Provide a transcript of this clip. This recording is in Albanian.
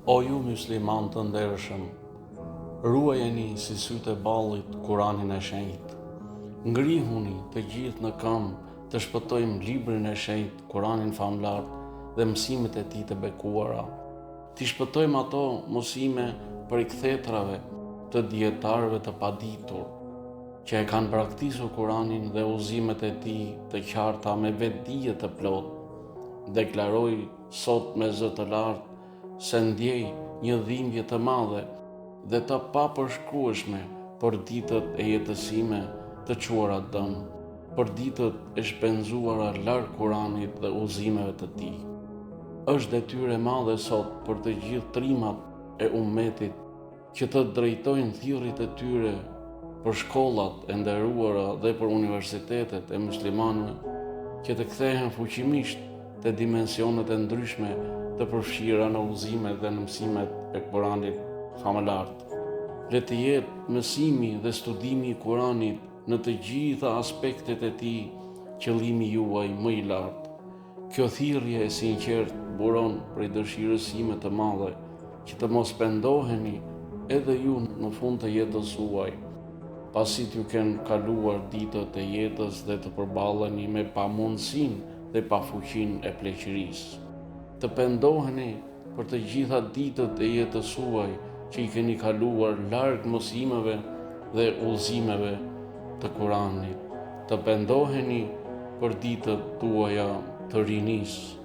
O ju myslimanë të ndershëm, ruajeni si sytë e ballit Kuranin e Shenjtë. Ngrihuni të gjithë në këmbë të shpëtojmë librin e shenjtë, Kuranin famëlartë dhe mësimet e tij të bekuara. T'i shpëtojmë ato mësime prej kthetrave të dijetarëve të paditur, që e kanë braktisur Kuranin dhe udhëzimet e tij të qarta me vetëdije të plotë. Deklaroj sot me zë të lartë se ndjej një dhimbje të madhe dhe të papërshkrueshme për ditët e jetës sime të çuara dëm, për ditët e shpenzuara larg Kuranit dhe udhëzimeve të tij. Është detyrë e madhe sot për të gjithë trimat e ummetit që të drejtojnë thirrjet e tyre për shkollat e nderuara dhe për universitetet e muslimanëve, që të kthehen fuqimisht te dimensionet e ndryshme të përfshira në udhëzimet dhe në mësimet e Kuranit famëlartë. Le të jetë mësimi dhe studimi i Kuranit në të gjitha aspektet e tij qëllimi juaj më i lartë. Kjo thirrje e sinqertë buron prej dëshirës sime të madhe që të mos pendoheni edhe ju në fund të jetës suaj, pasi t'ju kenë kaluar ditët e jetës dhe të përballeni me pamundësinë dhe pafuqinë e pleqërisë. Të pendoheni për të gjitha ditët e jetës suaj që i keni kaluar larg mësimeve dhe udhëzimeve të Kuranit. Të pendoheni për ditët tuaja të rinisë.